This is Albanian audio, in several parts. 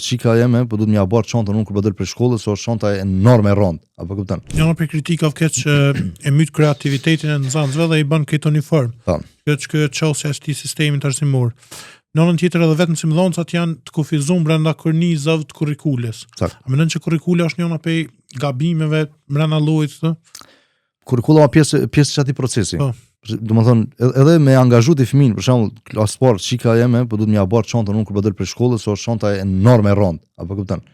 Çika jeme, po duhet m'ja bart çantën unë kur po dal prej shkollës, se është çanta enorme e rëndë. Apo kupton? Njëna prej kritikave kjo që e myt kreativitetin e nxënësve dhe i bën këtë uniform. Po. Kjo që kjo qasja e këtij sistemit arsimor. Në anën tjetër edhe vetë mësimdhënësat janë të kufizuar brenda kornizave të kurrikulës. Sakt. A mendon që kurrikula është njëna prej gabimeve brenda llojit të? Kurrikula ma pjesë pjesë e atij procesi. Po. Do të thonë edhe me angazhu ti fëmijën, për shembull, klasë parë, çika jeme, po duhet m'ja bart çantën unë kur po dal prej shkollës, se është çanta enorme e rëndë. Apo kupton?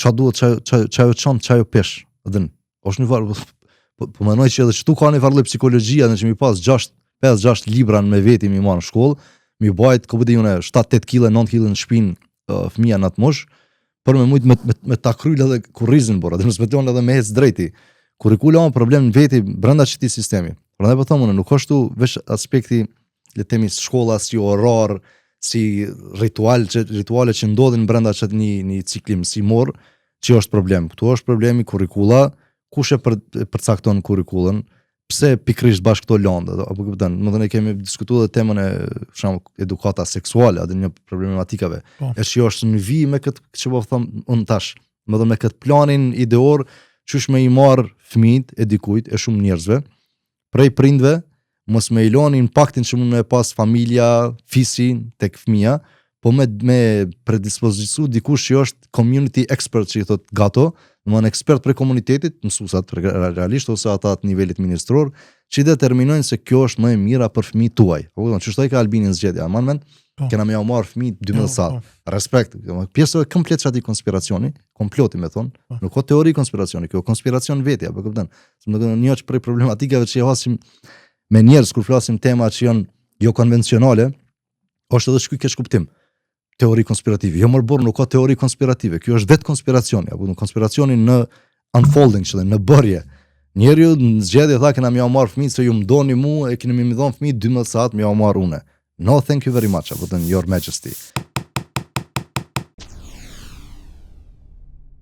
Ça duhet ça ça qajo çantë, qajo peshë. Edhe është një farë po, po mendoj që edhe çtu ka një farë lloj psikologjia, në që mi pas 6 5 6 libra në me veti mi marr në shkollë, mi bajt, ku po di unë 7 8 kg, 9 kg në shpinë uh, fëmija në atë moshë, për me mujt me, me, me ta kryl edhe kurrizin burra, dhe mos me të edhe me ec drejti. Kurrikula është problem në veti brenda qëtij sistemi. Prandaj po them unë, nuk është tu veç aspekti le të themi shkolla si orar, si ritual që rituale që ndodhin brenda çat një një cikli mësimor, që është problem. Këtu është problemi kurrikula, kush e për, e përcakton kurrikulën, pse pikërisht bash këto lëndë, apo kupton? Do të thënë kemi diskutuar edhe temën e për shembull edukata seksuale, atë një problematikave. Po. E që është në vijë me këtë që po them unë tash, më thënë me këtë planin ideor, qysh me i marr fëmijët e dikujt e shumë njerëzve, prej prindve, mos me i lënë impaktin që mund me pas familja, fisi tek fëmija, po me me predispozicu dikush që është community expert që i thot gato, domethënë ekspert prej komunitetit, mësuesat realisht ose ata të nivelit ministror, që i determinojnë se kjo është më e mira për fëmijët tuaj. Po kupton, ç'është ai ka Albinin zgjedhja, a mban mend? Po. Kena me jau marr fëmijët 12 Jo, saat. po. Respekt, domethënë pjesë e komplet çati konspiracioni, komploti me thon, Po. nuk ka teori konspiracioni, kjo konspiracion veti, apo kupton? Se më thënë një që prej problematikave që i hasim me njerëz kur flasim tema që janë jo konvencionale, është edhe shky keq kuptim. Teori konspirative. Jo mor burr, nuk ka teori konspirative. Kjo është vetë konspiracioni, apo konspiracioni në unfolding, që dhe në bërje. Njeriu në zgjedhje tha kena më ja marr fëmijët se ju më doni mu e keni më dhënë fëmijë 12 saat më ja marr unë. No, thank you very much, apo thënë Your Majesty.